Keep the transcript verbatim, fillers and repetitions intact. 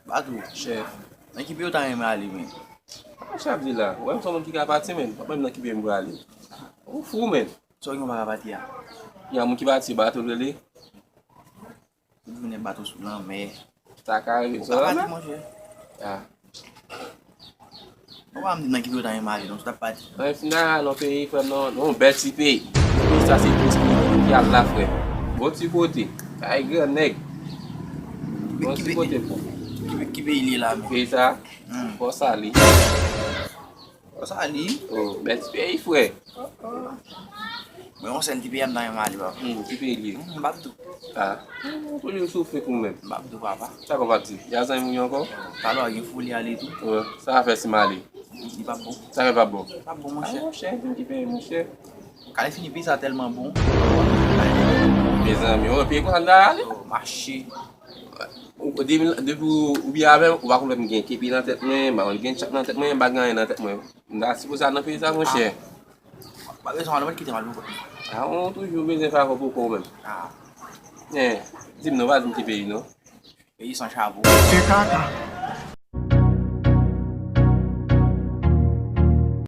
Patou, chèf, nan ki peyi w ta renmen ale, men? Sa w ap di la? Ou wè m se yon moun ki ka pati, men. Pa menm nan ki peyi m prale. Ou fou, men. Sa w gen w pa ka pati a? Gen yon moun ki pati, bato l rele. Ou tounen bato sou lanmè. Sa ka rive, ou sa ka pati, monchè. Ah. Ou pa m di nan ki peyi w ta renmen ale, non, sou t ap pati. Nan final, nan peyi, frè m, nan, nan yon bèl ti peyi. Peyi sa, se plis ki, ki al la, frè. Bon ti kote. Kay gran nèg. Bon ti kote pou. Ki, ki peyi li ye la, men? Peyi sa? Hmm. Fò sa li. Fò sa li. Oh, bèl ti peyi, frè. Mwen, yon sèl ti peyi a m ta renmen ale, papa. Hmm, ki peyi li ye? Hmm, m p ap di w. Ah. Ou toujou soufri pou mwen. M p ap di w, papa. Sa kò p ap di? Y a zanmi w ankò? Talè w gen foli ale tou. Wi, sa va fè si m ale? Li p ap bon. Sa fè p ap bon? Li p ap bon, monchè. Ah, monchè, di m ki peyi, monchè. Kale fini peyi sa tèlman bon. Mezanmi, ou wè peyi konsa n ta ale? Oh, mache. Ou, depi, depi ou, ou byen avè m, ou pa konn wè m gen kepi nan tèt mwen, m pa konn gen tchak nan tèt mwen, m pa gen anyen nan tèt mwen. M ta sipoze al nan peyi sa, monchè. Pa bezwen al, mwen kite m al pou kont mwen. Ah, ou toujou bezwen fè afè pou kò w menm. Ah. Eh, di m non, pa di m ki peyi non. Peyi san chapo. Se kaka.